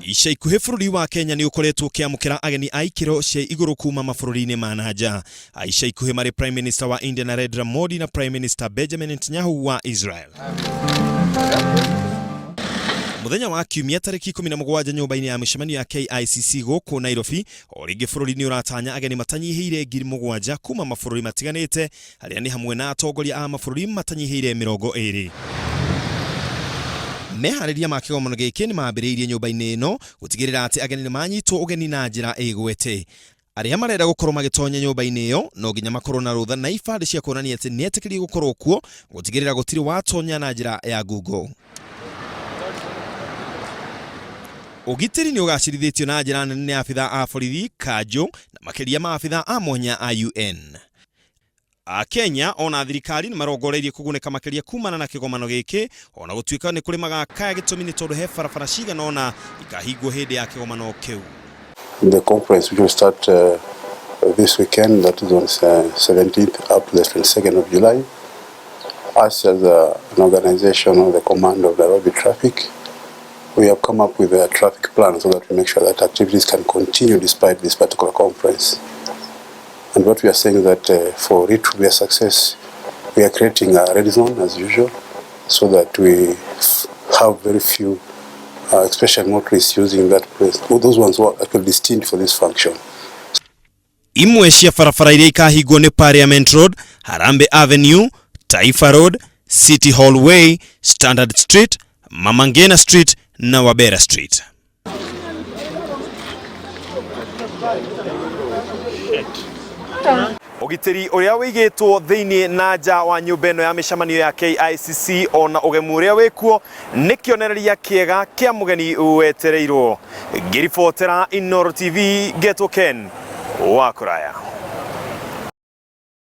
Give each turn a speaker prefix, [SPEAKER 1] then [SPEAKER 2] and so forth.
[SPEAKER 1] Ica ikuhĩ bũrũri wa Kenya nĩ ũkoretwo ũkĩamũkĩra ageni a ikĩro cia igũrũ kuma mabũrũri-inĩ ma na nja. Ica ikuhĩ marĩ Prime Minister wa India Narendra Modi na Prime Minister Benjamin Netanyahu wa Israel. Mũthenya wa Kiumia tarĩki 17 nyũmba-inĩ ya mĩcemanio ya KICC gũkũ Nairobi, o rĩngĩ bũrũri nĩ ũratanya ageni matanyihĩire 7,000 kuma mabũrũri matiganĩte arĩa nĩ hamwe na atongoria a mabũrũri matanyihĩire 20. Meharĩria ma kĩgomano gĩkĩ nĩ mambĩrĩirie nyũmba-inĩ ĩno gũtigĩrĩra atĩ ageni nĩ manyitwo ũgeni na njĩra ĩgwete. Arĩa marenda gũkorwo magĩtonya nyũmba-inĩ ĩyo no nginya makorwo na rũtha na ibandĩ cia kuonania atĩ nĩetĩkĩrie gũkorwo kuo, gũtigĩrĩra gũtirĩ watonya na njĩra ya ngungo. Ũgitĩri nĩ ũgacĩrithĩtio na njĩra nene nĩ abithaa a borithi, kanjũ na makĩria ma abithaa a mwanya a UN. Akenya ona thirikari nĩ marongoreirie kũgunĩka makĩria kumana na kĩgomano gĩkĩ ona gũtuĩka nĩ kũrĩ magakaya gĩtũmi nĩ tondũ he barabara cigana ũna ikahingwo hĩndĩ ya kĩgomano kĩu.
[SPEAKER 2] The conference which will start this weekend, that is on 17th up to the 22nd of July. Us as an organization of the command of Nairobi Traffic, we have come up with a traffic plan so that we make sure that activities can continue despite this particular conference. And what we are saying is that for it to be a success, we are creating a red zone as usual, so that we have very few, especially motorists using that place, or those ones who are actually destined for this function.
[SPEAKER 1] Imwe cia barabara iria ikahingwo nĩ Parliament Road, Harambee Avenue, Taifa Road, City Hall Way, Standard Street, Mama Ngina Street na Wabera Street. Ũgitĩri ũrĩa wĩigĩtwo thĩinĩ na nja wa nyũmba ĩno ya mĩcemanio ya KICC ona ũgemu ũrĩa wĩkuo nĩ kĩonereria kĩega kĩa mũgeni wetereirwo. Ngĩribotera Inooro TV ngetwo Ken wa Kũraya.